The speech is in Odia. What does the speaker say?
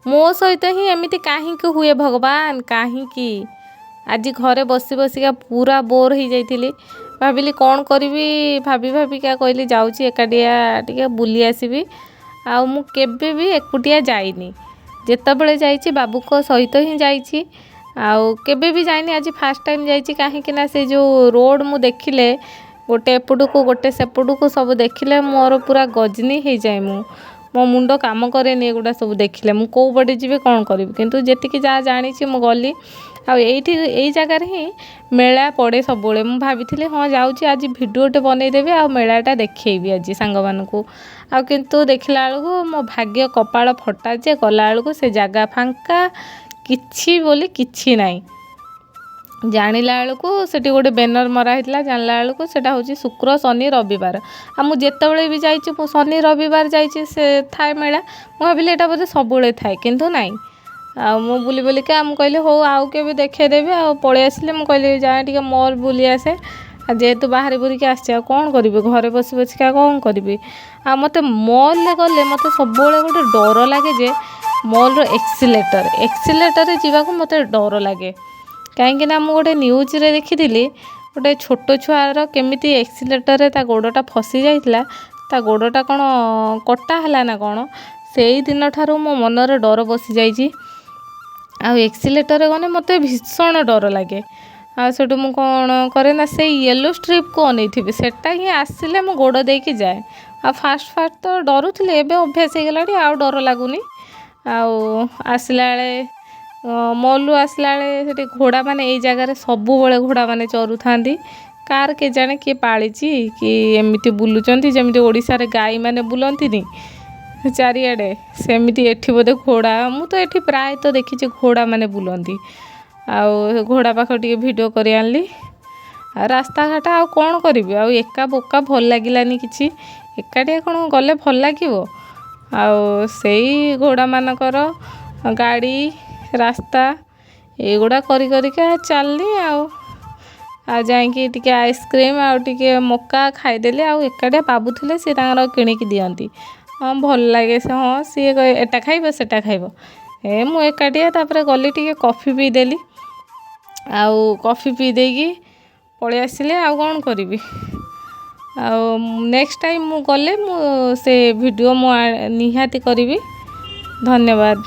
ମୋ ସହିତ ହିଁ ଏମିତି କାହିଁକି ହୁଏ ଭଗବାନ, କାହିଁକି? ଆଜି ଘରେ ବସି ବସିକା ପୁରା ବୋର୍ ହେଇଯାଇଥିଲି। ଭାବିଲି କ'ଣ କରିବି, ଭାବି ଭାବିକା କହିଲି ଯାଉଛି ଏକାଟିଆ ଟିକେ ବୁଲି ଆସିବି। ଆଉ ମୁଁ କେବେ ବି ଏକୁଟିଆ ଯାଇନି, ଯେତେବେଳେ ଯାଇଛି ବାବୁଙ୍କ ସହିତ ହିଁ ଯାଇଛି, ଆଉ କେବେ ବି ଯାଇନି। ଆଜି ଫାର୍ଷ୍ଟ ଟାଇମ୍ ଯାଇଛି। କାହିଁକି ନା ସେ ଯେଉଁ ରୋଡ଼ ମୁଁ ଦେଖିଲେ, ଗୋଟେ ଏପଟକୁ ଗୋଟେ ସେପଟକୁ ସବୁ ଦେଖିଲେ ମୋର ପୁରା ଗଜନି ହେଇଯାଏ। ମୁଁ ମୋ ମୁଣ୍ଡ କାମ କରେନି ଏଗୁଡ଼ା ସବୁ ଦେଖିଲେ। ମୁଁ କେଉଁ ପଟେ ଯିବି, କ'ଣ କରିବି? କିନ୍ତୁ ଯେତିକି ଯାହା ଜାଣିଛି ମୁଁ ଗଲି। ଆଉ ଏଇଠି ଏଇ ଜାଗାରେ ହିଁ ମେଳା ପଡ଼େ ସବୁବେଳେ। ମୁଁ ଭାବିଥିଲି ହଁ ଯାଉଛି ଆଜି ଭିଡ଼ିଓଟେ ବନେଇଦେବି ଆଉ ମେଳାଟା ଦେଖେଇବି ଆଜି ସାଙ୍ଗମାନଙ୍କୁ। ଆଉ କିନ୍ତୁ ଦେଖିଲା ବେଳକୁ ମୋ ଭାଗ୍ୟ କପାଳ ଫଟା ଯେ ଗଲାବେଳକୁ ସେ ଜାଗା ଫାଙ୍କା, କିଛି ବୋଲି କିଛି ନାହିଁ। ଜାଣିଲା ବେଳକୁ ସେଠି ଗୋଟେ ବ୍ୟାନର୍ ମରା ହେଇଥିଲା। ଜାଣିଲା ବେଳକୁ ସେଇଟା ହେଉଛି ଶୁକ୍ର, ଶନି, ରବିବାର। ଆଉ ମୁଁ ଯେତେବେଳେ ବି ଯାଇଛି, ମୁଁ ଶନି ରବିବାର ଯାଇଛି, ସେ ଥାଏ ମେଳା। ମୁଁ ଭାବିଲି ଏଇଟା ବୋଧେ ସବୁବେଳେ ଥାଏ, କିନ୍ତୁ ନାହିଁ। ଆଉ ମୁଁ ବୁଲି ବୁଲିକା ମୁଁ କହିଲି ହଉ ଆଉ କେବେ ଦେଖେଇଦେବି, ଆଉ ପଳେଇ ଆସିଲି। ମୁଁ କହିଲି ଯାଏ ଟିକେ ମଲ୍ ବୁଲି ଆସେ। ଆଉ ଯେହେତୁ ବାହାରି ବୁରିକି ଆସିଛି, ଆଉ କ'ଣ କରିବି? ଘରେ ବସି ବସିକା କ'ଣ କରିବି? ଆଉ ମୋତେ ମଲ୍ରେ ଗଲେ ମୋତେ ସବୁବେଳେ ଗୋଟେ ଡର ଲାଗେ ଯେ ମଲ୍ର ଏକ୍ସିଲେଟର୍, ଏକ୍ସିଲେଟର୍ରେ ଯିବାକୁ ମୋତେ ଡର ଲାଗେ। କାହିଁକିନା ମୁଁ ଗୋଟେ ନ୍ୟୁଜ୍ରେ ଦେଖିଥିଲି ଗୋଟେ ଛୋଟ ଛୁଆର କେମିତି ଏକ୍ସିଲେଟର୍ରେ ତା ଗୋଡ଼ଟା ଫସି ଯାଇଥିଲା, ତା ଗୋଡ଼ଟା କ'ଣ କଟା ହେଲା ନା କ'ଣ। ସେଇ ଦିନଠାରୁ ମୋ ମନରେ ଡର ବସିଯାଇଛି ଆଉ ଏକ୍ସିଲେଟର୍ରେ ଗଲେ ମୋତେ ଭୀଷଣ ଡର ଲାଗେ। ଆଉ ସେଠୁ ମୁଁ କ'ଣ କରେ ନା ସେଇ ୟେଲୋ ଷ୍ଟ୍ରିପ୍କୁ ଅନେଇଥିବି, ସେଟା ହିଁ ଆସିଲେ ମୁଁ ଗୋଡ଼ ଦେଇକି ଯାଏ। ଆଉ ଫାର୍ଷ୍ଟ ଫାର୍ଷ୍ଟ ତ ଡରୁଥିଲି, ଏବେ ଅଭ୍ୟାସ ହେଇଗଲାଣି, ଆଉ ଡର ଲାଗୁନି। ଆଉ ଆସିଲା ବେଳେ, ମଲ୍ରୁ ଆସିଲା ବେଳେ ସେଠି ଘୋଡ଼ାମାନେ, ଏଇ ଜାଗାରେ ସବୁବେଳେ ଘୋଡ଼ାମାନେ ଚରୁଥାନ୍ତି। କାହାର କେଜାଣି, କିଏ ପାଳିଛି କି ଏମିତି ବୁଲୁଛନ୍ତି। ଯେମିତି ଓଡ଼ିଶାରେ ଗାଈମାନେ ବୁଲନ୍ତିନି ଚାରିଆଡ଼େ, ସେମିତି ଏଠି ବୋଧେ ଘୋଡ଼ା। ମୁଁ ତ ଏଠି ପ୍ରାୟତଃ ଦେଖିଛି ଘୋଡ଼ାମାନେ ବୁଲନ୍ତି। ଆଉ ଘୋଡ଼ା ପାଖରେ ଟିକେ ଭିଡ଼ିଓ କରି ଆଣିଲି। ଆଉ ରାସ୍ତାଘାଟ ଆଉ କ'ଣ କରିବି? ଆଉ ଏକା ବୋକା ଭଲ ଲାଗିଲାନି କିଛି। ଏକାଟିଆ କ'ଣ ଗଲେ ଭଲ ଲାଗିବ? ଆଉ ସେଇ ଘୋଡ଼ାମାନଙ୍କର ଗାଡ଼ି, ରାସ୍ତା ଏଇଗୁଡ଼ା କରି କରିକା ଚାଲିଲି। ଆଉ ଆଉ ଯାଇକି ଟିକେ ଆଇସ୍କ୍ରିମ୍ ଆଉ ଟିକେ ମୋକା ଖାଇଦେଲି। ଆଉ ଏକାଟିଆ ବାବୁ ଥିଲେ ସିଏ ତାଙ୍କର କିଣିକି ଦିଅନ୍ତି, ହଁ ଭଲ ଲାଗେ ସେ। ହଁ ସିଏ କହେ ଏଟା ଖାଇବ, ସେଟା ଖାଇବ। ଏ ମୁଁ ଏକାଟିଆ ତାପରେ ଗଲି, ଟିକେ କଫି ପିଇଦେଲି। ଆଉ କଫି ପିଇ ଦେଇକି ପଳେଇ ଆସିଲି, ଆଉ କ'ଣ କରିବି? ଆଉ ନେକ୍ସଟ ଟାଇମ୍ ମୁଁ ଗଲେ ମୁଁ ସେ ଭିଡ଼ିଓ ମୁଁ ନିହାତି କରିବି। ଧନ୍ୟବାଦ।